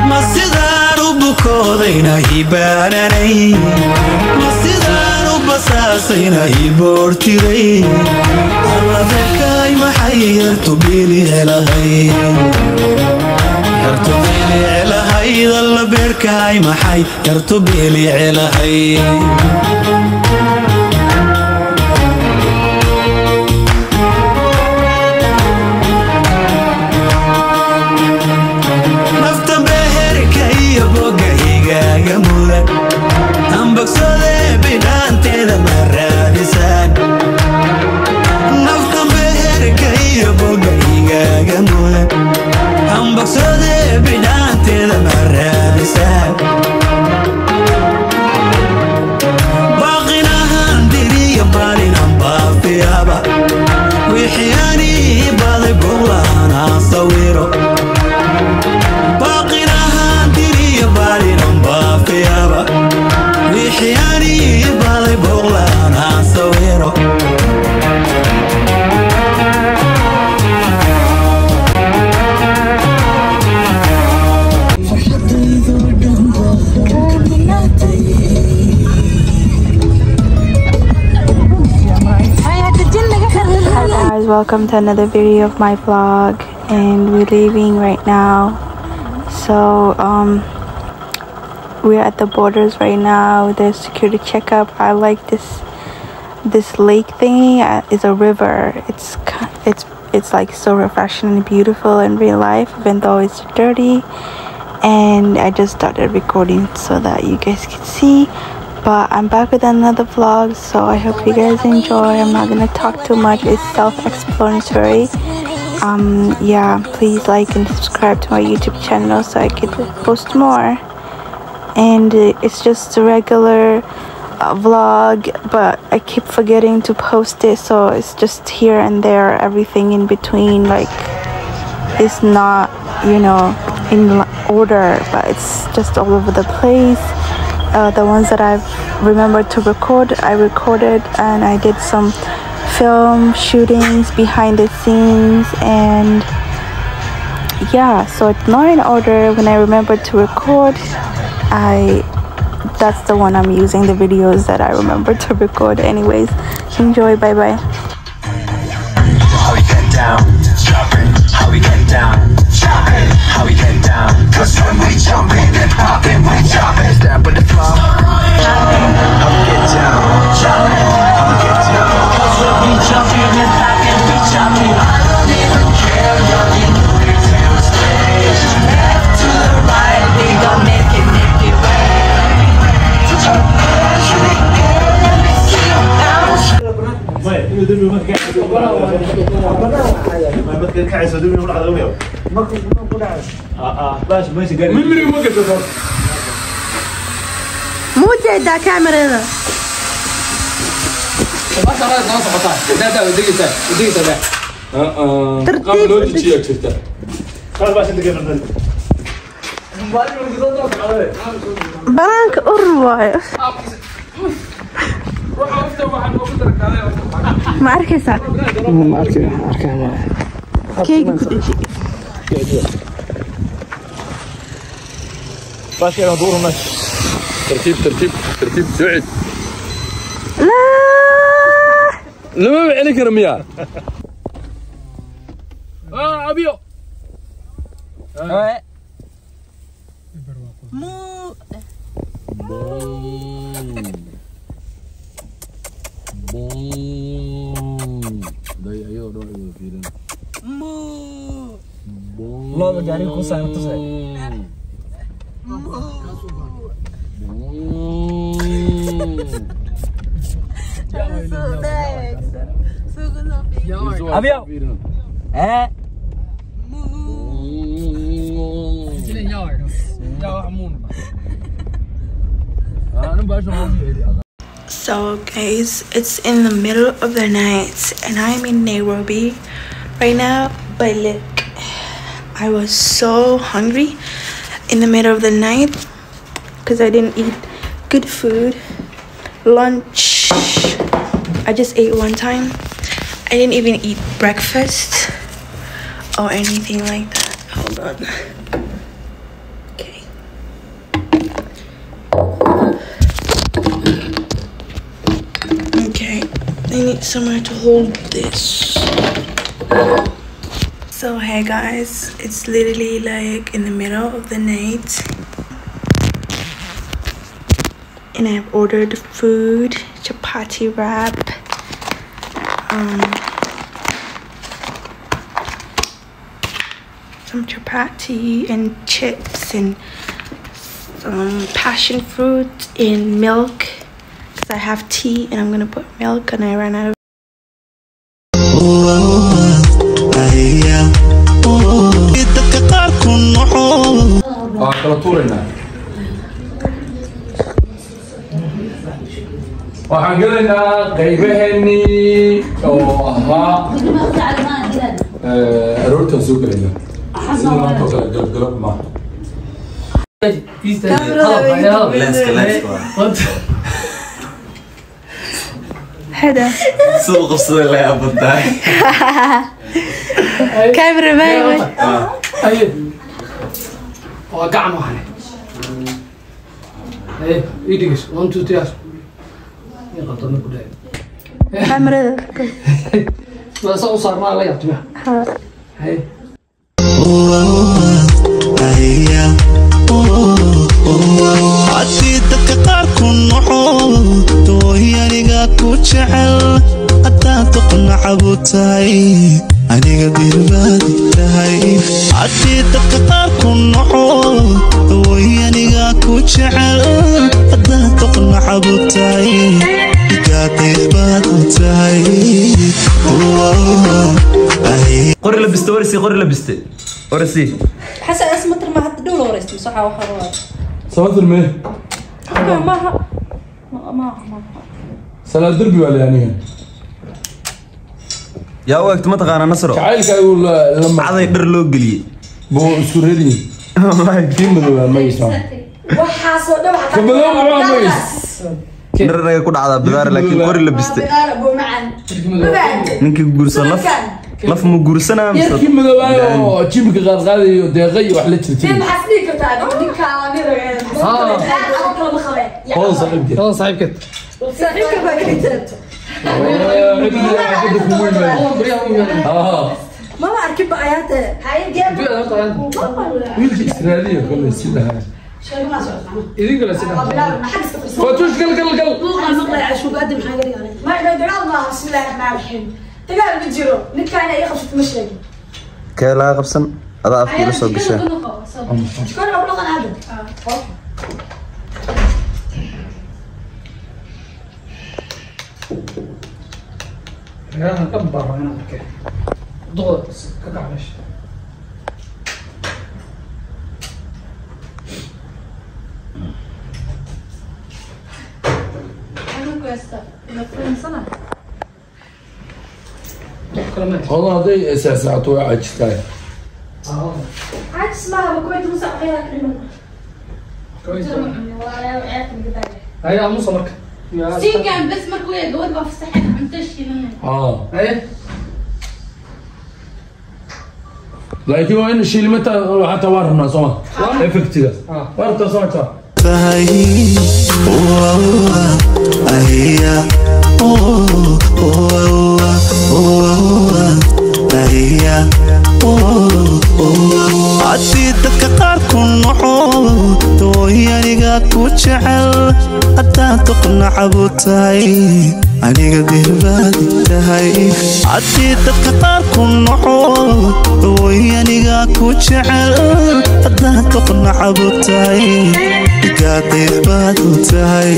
Ma sidaan u bukoodayna hibaananay, ma sidaan u basaasayna hiboortiray, allabeerkaay maxay yartu bilicelahayd, allabeerkaay maxay yartu bilicelahay. Nafta beherka iyo boga igaaga mudan ambogsade bidhaanteeda ma raadisaan. Nafta beherka iyo boga igaaga mudan ambogsade bidhaanteeda ma raadisaan. Baaqinahan diriyo baalinan baafiyaba wixii anii baday boglaanaan sawiro. Baaqinahan diriyo baalinan baafiyaba wixii anii baday boglaanaan sawiro. Hi guys, welcome to another video of my vlog, and we're leaving right now. So we're at the borders right now. There's security checkup. I like this lake thingy. It's a river. It's like so refreshing and beautiful in real life, even though it's dirty. And I just started recording so that you guys can see. But I'm back with another vlog, so I hope you guys enjoy. I'm not gonna talk too much. It's self-explanatory. Yeah, please like and subscribe to my YouTube channel so I could post more. And it's just a regular vlog, but I keep forgetting to post it, so it's just here and there, everything in between. Like, it's not, you know, in order, but it's just all over the place. The ones that I've remembered to record, I recorded, and I did some film shootings behind the scenes, and yeah, so it's not in order. When I remember to record, I that's the one I'm using, the videos that I remember to record. Anyways, enjoy. Bye bye. How we get down, jumping, how we get down, jumping, how we get down. 'Cause when we jumping and popping, we jumping. Step with the flow. How we get down, jumping, how we get down. 'Cause when we jumping and popping, we jumping. I don't even care, you're in the stage. Left to the right, we gon' make it way. Put your hands in the air, let me see you bounce. مو jeedaa kaamirada. Tartiib. Banaanka ur waayo, ma arkaysaa? Keyga ku deji. ترتيب ترتيب ترتيب سعد. لا. لما عليك رميار ابيو. مو Loda gaariga ku saaran tusay. Abiyo. Eh. So guys, it's in the middle of the night and I'm in Nairobi right now, but look, I was so hungry in the middle of the night because I didn't eat good food. Lunch, I just ate one time. I didn't even eat breakfast or anything like that. Hold on. Okay. Okay, I need somewhere to hold this. So hey guys, it's literally like in the middle of the night and I've ordered food, chapati wrap, some chapati and chips and some passion fruit and milk because I have tea and I'm gonna put milk and I ran out of. Waxaan gelaynaa qaybaheenii oo ahaa aroortaan soo gelaynaa sida maanta oo kale galabgalab maaha. هذا سوق qabsaday la yaabantahay. كاميرا مان. Aye. Waa gacan waxane. Aye, ii dhigis. 1 2 3. Ii qabto markuu dhahay. كاميرا. Waa soo saarnaa la yaabtay. Aye. Haddii dadka qaar ku noco doohi aniga ku jecel haddaad doqonacabu tahay aniga dirbaadi tahay. Haddii dadka qaar ku noco doohi aniga ku jecel haddaad doqonacabu tahay igadeebaad u tahay. Qori labiste, warisi qori labiste, warisi. حسن اسمتر ما حد دولة ورستي صح وحرام. Samatir mee? ما ما ما ما Salaad derbi waa la aniga. Yaa u egta ma taqaanaa Nasro? Jacaylka ayuu la caday dhar loo geliyey buu isku reediyin. Kii madoobaa magaciisa. Waxaasoo dhan Ka madow muxuu magaciisa? Dhar naga ku dhacdaa bidaar laakiin qori labiste. Ninkii guursan laf laf mu guursanaa mise Yarkii madoobaayo oo jimka qaadqaadayo deeqa iyo wax la jirtay. Hodan saaxiibkeed. Hodan saaxiibkeed. Cidda kugu yimaado. ما أركب آيات. Wiilka Israailiya kolay sidaha. Idin kale sida. Fatuush gal gal gal. Kee laga qabsan adaa afka ila soo gashaa. Reerahan dhan baa rabaa inaan arkay. Duqda ka kac meesha. Duq kale ma Hodan hadday seexseexato way cajistahay. عكس ما هو كويت مسا Aye, aamusa marka. Siinkan bes markuu yahay gabadh baa fasaxeen cunto shiilanay. Aye. Laakiin waa in shiilimata xataa waa rabnaa sooma effectiga waa rabtaa sooma taa. Tahay Haddii dadka qaar ku noco doohi aniga ku jecel haddaad doqonacabu tahay aniga dirbaadi tahay. Haddii dadka qaar ku noco doohi aniga ku jecel haddaad doqonacabu tahay igadeebaad u tahay.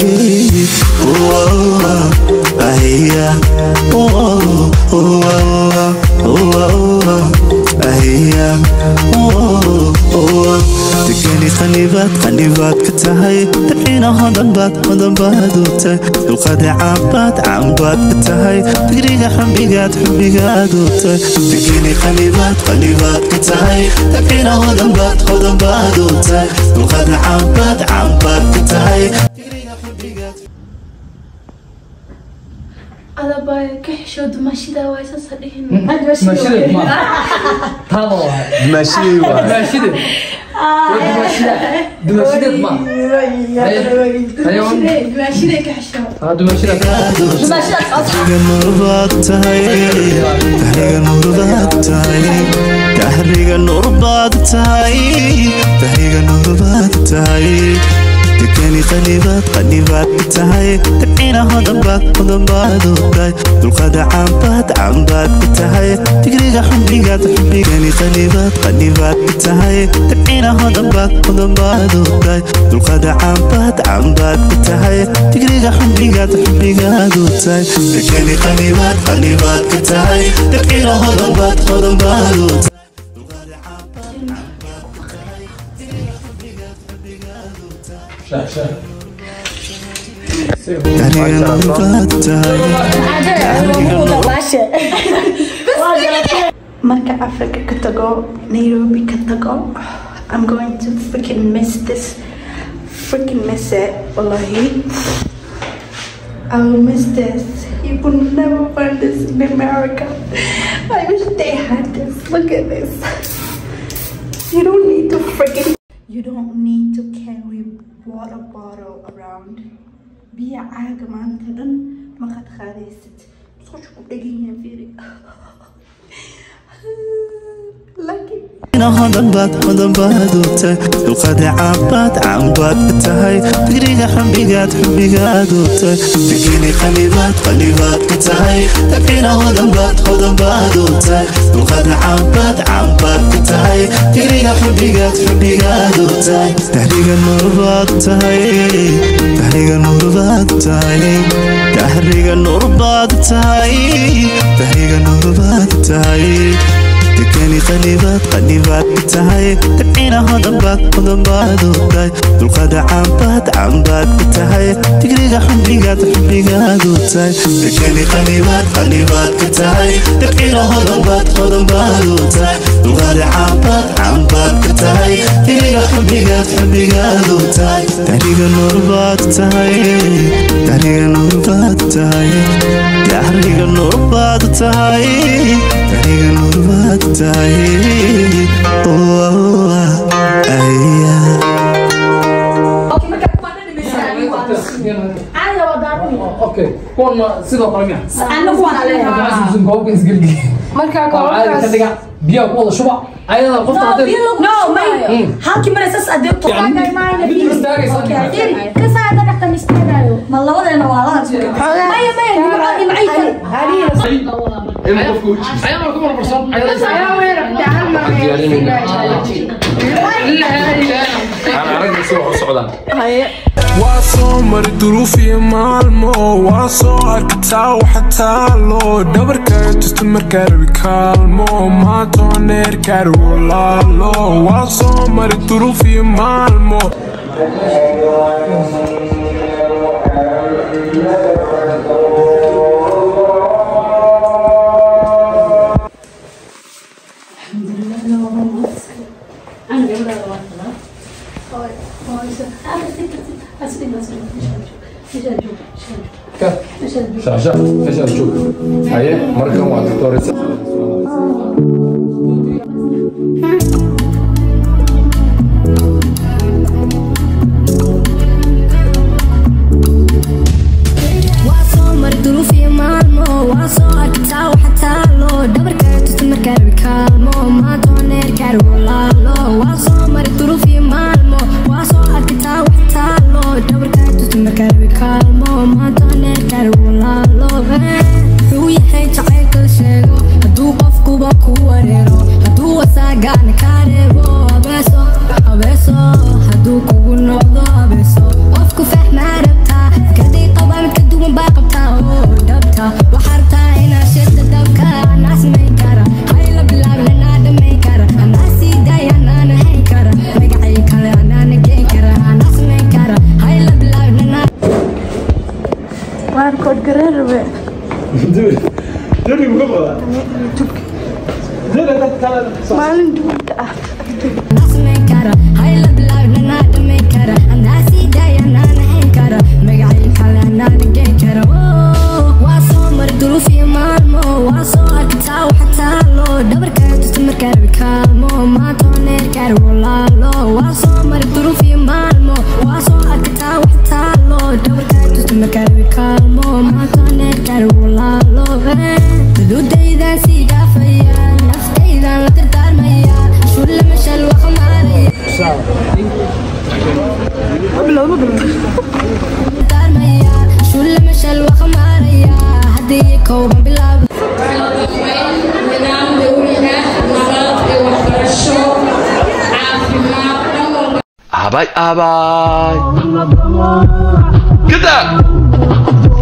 Dekeni qanibaad qanibaad ka tahay dabciina hodanbaad hodanbaad u tahay dulqaada caanbaad caanbaad ka tahay digriga xubbigaad xubbigaad u tahay dekeni qanibaad qanibaad ka tahay dabciina hodanbaad hodanbaad u tahay dulqaada caanbaad caanbaad ka tahay Adabay ka xishood mashida way saas dhihin. Mashida ma taada waa Mashida waa mashida mashida ma Mashida ka xishood. Ah mashida Tahriga nuur baad tahay tahriga nuur baad tahay tahriga nuur baad tahay tahriga nuur baad tahay dekeni qanibaad qanibaad ka tahay dabciina hodanbaad hodanbaad u tahay dulqaada caanbaad caanbaad ka tahay digriga xubbigaad xubbigani qanibaad qanibaad ka tahay dabciina hodanbaad hodanbaad u tahay dulqaada caanbaad caanbaad ka tahay digriga xubbigaad xubbigaad u tahay dekeni qanibaad qanibaad ka tahay dabciina hodanbaad hodanbaad u tahay tahriga nuur baad tahay Marka Africa ka tago, Nairobi ka tago, I'm going to freaking miss this, freaking miss it, wallahi. I will miss this. You will never find this in America. I wish they had this. Look at this. You don't need to freaking, you don't need to carry water bottle around. Biya caaga maanta dhan ma qad qaadaysid. Musqusha ku dhegan yahay fiiri. Lucky. Hodanbaad hodanbaad u tahay dulqaada caanbaad caanbaad ka tahay digriga xubbigaad xubbigaad u tahay dekeni qanibaad qanibaad ka tahay dabciina hodanbaad hodanbaad u tahay dulqaada caanbaad caanbaad ka tahay digriga xubbigaad xubbigaad u tahay tahriga nuur baad tahay tahriga nuur baad tahay tahriga nuur baad tahay tahriga nuur baad tahay dekeni qanibaad qanibaad ka tahay dabciina hodanbaad hodanbaad u tahay dulqaada caanbaad caanbaad ka tahay digriga xubbigaad xubbigaad u tahay dekeni qanibaad qanibaad ka tahay dabciina hodanbaad hodanbaad u tahay dulqaada caanbaad caanbaad ka tahay digriga xubbigaad xubbigaad u tahay tahriga nuur baad tahay tahriga nuur baad tahay tahriga nuur baad tahay tahriga nuur baad tahay Okay, kuwan sidoo kale miya? Anna kuwan leeyahay. Koobka isgelgi. Marka koobkaas ka dhiga biyo ku wada shuba. Ayada qofta hadii no may halkii mar saas adeegto mid istaagaysa. Ka saada dhaqta mistaagayo ma labadeena waa la maya maya nimco Ayada ku marmarsan. Ayada Aan aragnay si wax u socdaan. Waa soo mari duruufiyo maalmo waa soo arkataa waxa taalo dhabarkaaga tusta markaa rabi kaalmo maantoo neerkaari walaalo waa soo mari duruufiyo maalmo Shasha, meeshaad joog. Haye, markan waa doctoresa. Waa soo mari duruufiyo maalmo waa soo arkataa waxa taalo dhabarkaaga tusta markaa rabi kaalmo maantoo neerkaari walaalo waa soo mari duruufiyo maalmo waa soo arkataa waxa taalo dhabarkaaga tusta markaa rabi kaalmo maantoo neerkaari walaalo wuxuu yahay jacaylka la sheego hadduu qofkuba ku wareero hadduu wasaagaana kaa reebo abeeso abeeso hadduu kugu noqdo abeeso qofku fahmaa rabtaa fikradii qabaa mid ka duwan baa qabtaa oo dhabta waxaa rabtaa inaa shirta dabka anaa samayn kara hayla bilaabin anaa dhamayn kara anaa sii daaya anaana hayn kara magacay kale anaa YouTube maalin duwanta ah. Abay abay. Get that.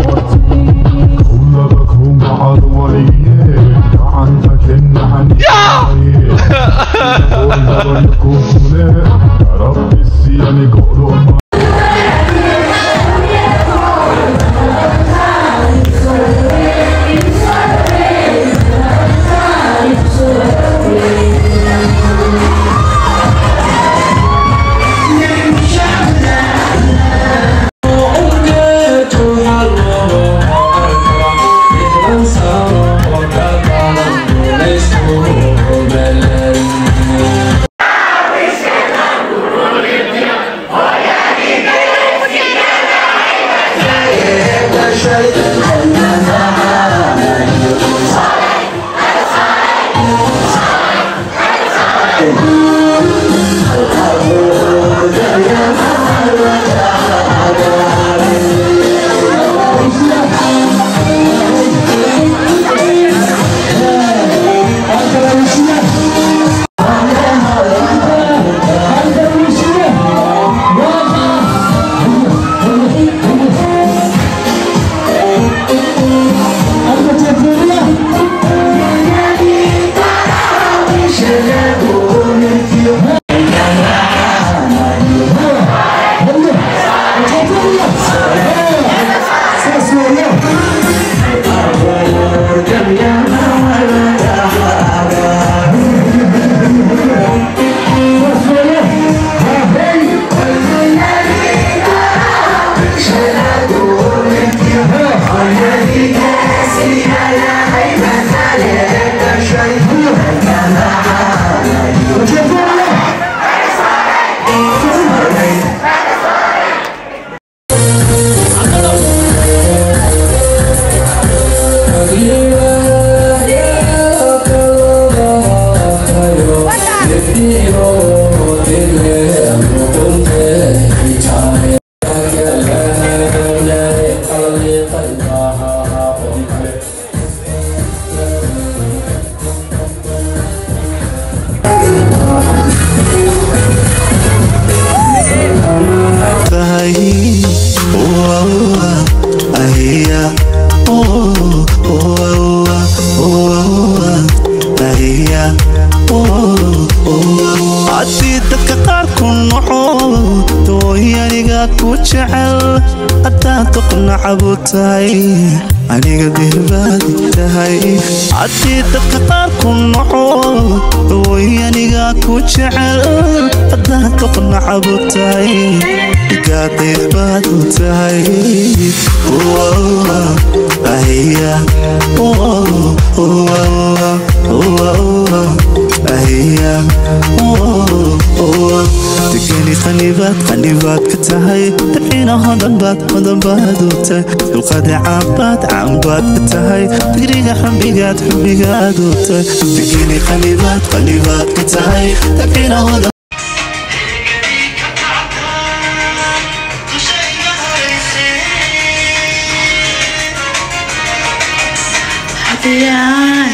Haddii dadka qaar ku noco dooyaniga ku jecel haddaad doqnacabu tahay aniga dirbaadi tahay. Haddii dadka qaar ku noco dooyaniga ku jecel haddaad doqnacabu tahay dhigaadaybaad u tahay. Degani qanibaad qanibaad ka tahay dabciina hodanbaad hodanbaad u tahay dulqaadi caanbaad caanbaad ka tahay digriga xumbigaad xumbigaad u tahay. Degani qanibaad qanibaad ka tahay dabciina hodan. Hadiyaan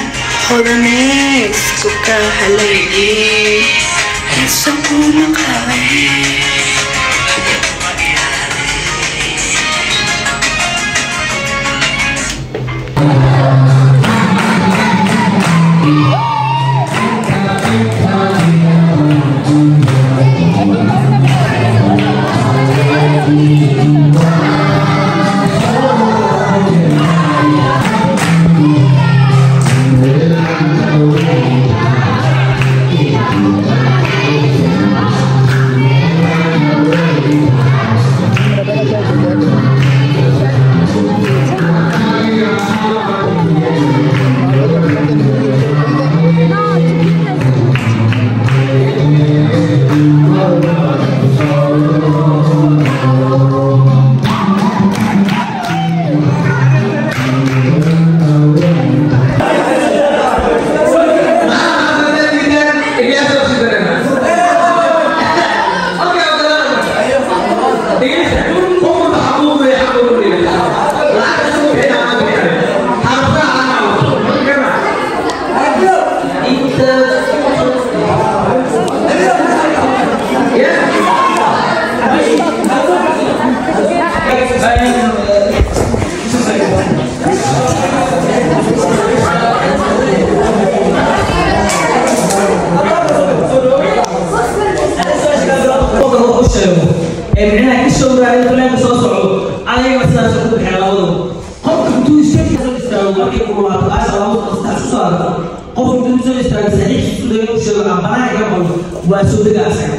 hodaneysku ka halayay heeso kuma qaday. Waa soo dega asaga.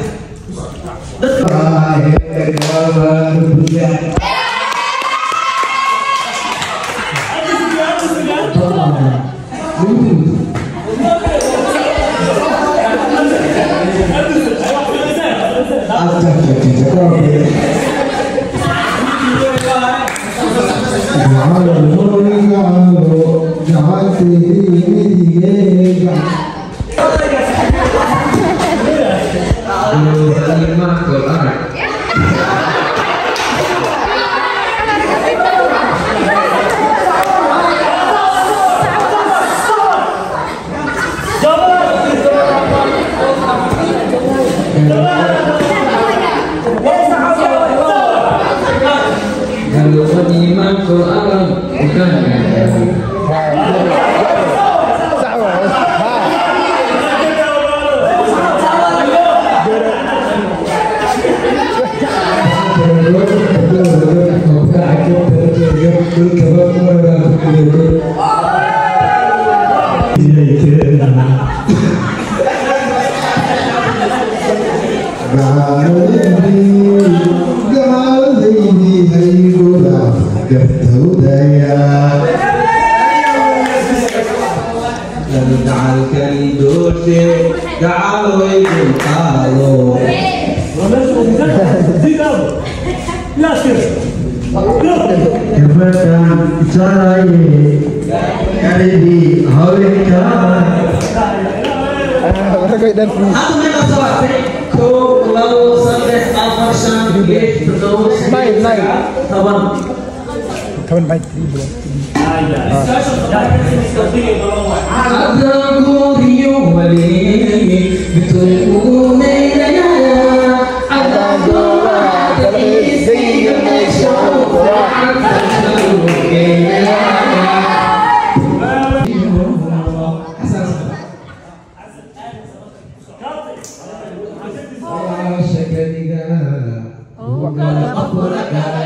Oh.